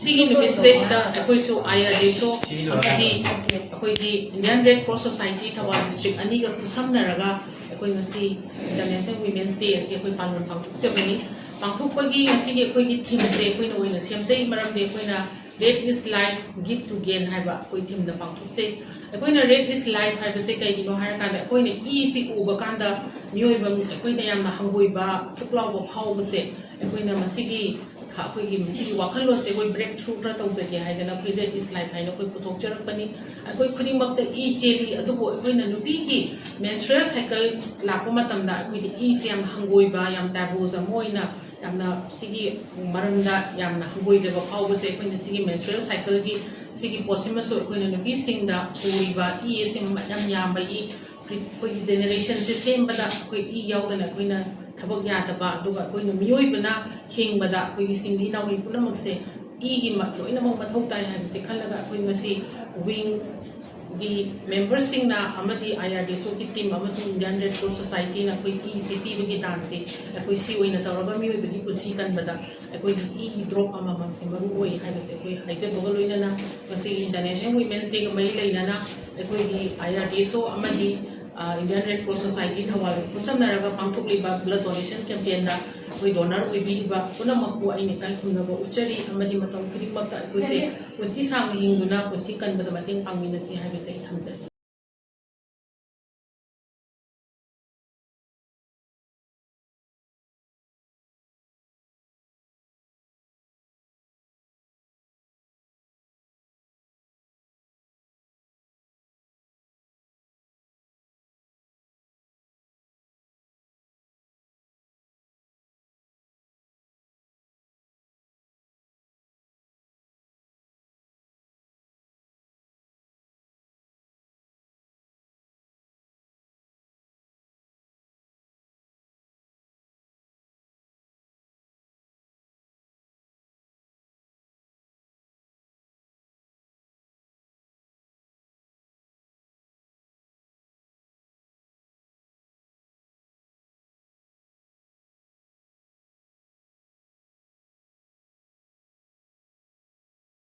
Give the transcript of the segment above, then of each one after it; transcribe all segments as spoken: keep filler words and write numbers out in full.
ꯁꯤꯒꯤ ꯅꯨꯃꯤꯠꯁꯤꯗꯩꯁꯤꯗ ꯑꯩꯈꯣꯏꯁꯨ ꯑꯥꯏ R D S O ꯑꯃꯗꯤ ꯑꯩꯈꯣꯏꯒꯤ Indian red cross society Thoubal district ꯑꯅꯤꯒ ꯈꯨꯠꯁꯝꯅꯔꯒ ꯑꯩꯈꯣꯏ ꯉꯁꯤ ꯏꯟꯇꯔꯅꯦꯁꯅꯦꯜ ꯋꯤꯃꯦꯟꯁ ꯗꯦ ꯑꯁꯤ ꯑꯩꯈꯣꯏ ꯄꯥꯂꯣꯟ ꯄꯥꯡꯊꯣꯛꯆꯕꯅꯤ꯫ ꯄꯥꯡꯊꯣꯛꯄꯒꯤ ꯉꯁꯤꯒꯤ ꯑꯩꯈꯣꯏꯒꯤ ꯊꯤꯝ ꯑꯁꯦ ꯑꯩꯈꯣꯏꯅ ꯑꯣꯏꯅ ꯁꯦꯝꯖꯩ, ꯃꯔꯝꯗꯤ ꯑꯩꯈꯣꯏꯅ "Red is life, give to gain" ꯍꯥꯏꯕ ꯑꯩꯈꯣꯏ ꯊꯤꯝꯗ ꯄꯥꯡꯊꯣꯛꯆꯩ꯫ ꯑꯩꯈꯣꯏꯅ "Red is life" ꯍꯥꯏꯕꯁꯦ ꯀꯩꯒꯤꯅꯣ ꯍꯥꯏꯔꯀꯥꯟꯗ, ꯑꯩꯈꯣꯏꯅ ꯏꯁꯤ ꯎꯕ ꯀꯥꯟꯗ ꯃꯤꯑꯣꯏꯕ ꯑꯩꯈꯣꯏꯅ ꯌꯥꯝꯅ ꯍꯪꯒꯣꯏꯕ, ꯊꯨꯛ ꯂꯥꯎꯕ ꯐꯥꯎꯕꯁꯦ, ꯑꯩꯈꯣꯏꯅ ꯃꯁꯤꯒꯤ ꯑꯩꯈꯣꯏꯒꯤ ꯃꯁꯤꯒꯤ ꯋꯥꯈꯜꯂꯣꯟꯁꯦ ꯑꯩꯈꯣꯏ ꯕ꯭ꯔꯦꯛ ꯊ꯭ꯔꯨ ꯈꯔ ꯇꯧꯖꯒꯦ ꯍꯥꯏꯗꯅ ꯑꯩꯈꯣꯏ "Red is life" ꯍꯥꯏꯅ ꯑꯩꯈꯣꯏ ꯄꯨꯊꯣꯛꯆꯔꯛꯄꯅꯤ꯫ ꯑꯩꯈꯣꯏ ꯈꯨꯗꯤꯡꯃꯛꯇ ꯏ ꯆꯦꯜꯂꯤ, ꯑꯗꯨꯕꯨ ꯑꯩꯈꯣꯏꯅ ꯅꯨꯄꯤꯒꯤ ꯃꯦꯟꯁꯇ꯭ꯔꯨꯑꯦꯜ ꯁꯥꯏꯀꯜ ꯂꯥꯛꯄ ꯃꯇꯝꯗ ꯑꯩꯈꯣꯏꯗꯤ ꯏꯁꯦ ꯌꯥꯝ ꯍꯪꯒꯣꯏꯕ, ꯌꯥꯝ ꯇꯥꯕꯨꯁ ꯑꯃ ꯑꯣꯏꯅ, ꯌꯥꯝꯅ ꯁꯤꯒꯤ ꯃꯔꯝꯗ ꯌꯥꯝꯅ ꯍꯪꯒꯣꯏꯖꯕ ꯐꯥꯎꯕꯁꯦ ꯑꯩꯈꯣꯏꯅ ꯁꯤꯒꯤ ꯃꯦꯟꯁꯇ꯭ꯔꯨꯑꯦꯜ ꯁꯥꯏꯀꯜꯒꯤ ꯁꯤꯒꯤ ꯄꯣꯠꯁꯤꯃꯁꯨ ꯑꯩꯈꯣꯏꯅ ꯅꯨꯄꯤꯁꯤꯡꯗ ꯄꯨꯔꯤꯕ ꯏ ꯑꯁꯦ ꯌꯥꯝ ꯌꯥꯝꯕꯒꯤ ꯑꯩꯈꯣꯏꯒꯤ ꯖꯦꯅꯦꯔꯦꯁꯟꯁꯦ ꯁꯦꯝꯕꯗ ꯑꯩꯈꯣꯏ ꯏ ꯌꯥꯎꯗꯅ ꯑꯩꯈꯣꯏꯅ ꯊꯕꯛ ꯌꯥꯗꯕ, ꯑꯗꯨꯒ ꯑꯩꯈꯣꯏꯅ ꯃꯤꯑꯣꯏꯕꯅ ꯍꯤꯡꯕꯗ ꯑꯩꯈꯣꯏꯒꯤ ꯁꯤꯡꯂꯤ ꯅꯥꯎꯔꯤ ꯄꯨꯝꯅꯃꯛꯁꯦ ꯏꯒꯤ ꯃ-, ꯂꯣꯏꯅꯃꯛ ꯃꯊꯧ ꯇꯥꯏ ꯍꯥꯏꯕꯁꯦ ꯈꯜꯂꯒ ꯑꯩꯈꯣꯏ ꯉꯁꯤ ꯋꯤꯡꯒꯤ ꯃꯦꯝꯕꯔꯁꯤꯡꯅ ꯑꯃꯗꯤ ꯑꯥꯏ ꯑꯥꯔ ꯗꯤ ꯑꯦꯁ ꯑꯣꯒꯤ ꯇꯤꯝ ꯑꯃꯁꯨꯡ ꯏꯟꯗꯤꯌꯟ ꯔꯦꯗ ꯀ꯭ꯔꯣꯁ ꯁꯣꯁꯥꯏꯇꯤꯅ ꯑꯩꯈꯣꯏ ꯏꯁꯤ ꯄꯤꯕꯒꯤ ꯗꯥꯟꯁꯁꯤ ꯑꯩꯈꯣꯏ ꯁꯤ ꯑꯣꯏꯅ ꯇꯧꯔꯒ ꯃꯤꯑꯣꯏꯕꯒꯤ ꯄꯨꯟꯁꯤ ꯀꯟꯕꯗ ꯑꯩꯈꯣꯏꯒꯤ ꯏꯒꯤ ꯗ꯭ꯔꯣꯞ ꯑꯃꯃꯝꯁꯦ ꯃꯔꯨ ꯑꯣꯏ ꯍꯥꯏꯕꯁꯦ ꯑꯩꯈꯣꯏ ꯍꯥꯏꯖꯕꯒ ꯂꯣꯏꯅꯅ ꯉꯁꯤꯒꯤ ꯏꯟꯇꯔꯅꯦꯁꯅꯦꯜ ꯋꯤꯃꯦꯟꯁ ꯗꯦꯒ ꯃꯔꯤ ꯂꯩꯅꯅ ꯑꯩꯈꯣꯏꯒꯤ ꯑꯥꯏ ꯑꯥꯔ ꯗꯤ ꯑꯦꯁ ꯑꯣ ꯑꯃꯗꯤ, ꯑ, ꯏꯟꯗꯤꯌꯟ ꯔꯦꯗ ꯀ꯭ꯔꯣꯁ ꯁꯣꯁꯥꯏꯇꯤ ꯊꯧꯕꯥꯜꯒ ꯈꯨꯠꯁꯝꯅꯔꯒ ꯄꯥꯡꯊꯣꯛꯂꯤꯕ ꯕ꯭ꯂꯗ ꯗꯣꯅꯦꯁꯟ ꯀꯦꯝꯄꯦꯟꯗ ꯑꯩꯈꯣꯏ ꯗꯣꯅꯔ ꯑꯣꯏꯕꯤꯔꯤꯕ ꯄꯨꯝꯅꯃꯛꯄꯨ ꯑꯩꯅ ꯏꯀꯥꯏ ꯈꯨꯝꯅꯕ ꯎꯠꯆꯔꯤ, ꯑꯃꯗꯤ ꯃꯇꯝ ꯈꯨꯗꯤꯡꯃꯛꯇ ꯑꯩꯈꯣꯏꯁꯦ ꯄꯨꯟꯁꯤ ꯁꯥꯡꯅ ꯍꯤꯡꯗꯨꯅ ꯄꯨꯟꯁꯤ ꯀꯟꯕꯗ ꯃꯇꯦꯡ ꯄꯥꯡꯃꯤꯟꯅꯁꯤ ꯍꯥꯏꯕꯁꯦ ꯑꯩ ꯊꯝꯖꯒꯦ꯫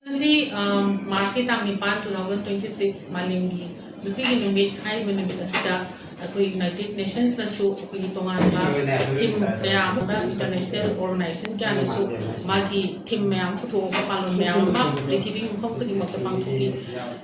ꯉꯁꯤ ꯃꯥꯔꯆꯀꯤ ꯇꯥꯡ ꯅꯤꯄꯥꯟ, two thousand twenty six, ꯃꯥꯂꯦꯝꯒꯤ ꯅꯨꯄꯤꯒꯤ ꯅꯨꯃꯤꯠ ꯍꯥꯏꯔꯤꯕ ꯅꯨꯃꯤꯠ ꯑꯁꯤꯗ ꯑꯩꯈꯣꯏ ꯌꯨꯅꯥꯏꯇꯦꯗ ꯅꯦꯁꯟꯁꯅꯁꯨ ꯑꯩꯈꯣꯏꯒꯤ ꯇꯣꯉꯥꯟꯕ ꯊꯤꯝ ꯀꯌꯥ ꯑꯃꯗ, ꯏꯟꯇꯔꯅꯦꯁꯅꯦꯜ ꯑꯣꯔꯒꯅꯥꯏꯖꯦꯁꯟ ꯀꯌꯥꯅꯁꯨ ꯃꯥꯒꯤ ꯊꯤꯝ ꯃꯌꯥꯝ ꯄꯨꯊꯣꯛꯑꯒ ꯄꯥꯂꯣꯟ ꯃꯌꯥꯝ ꯑꯃ ꯄ꯭ꯔꯤꯊꯤꯕꯤ ꯃꯐꯝ ꯈꯨꯗꯤꯡꯃꯛꯇ ꯄꯥꯡꯊꯣꯛꯏ꯫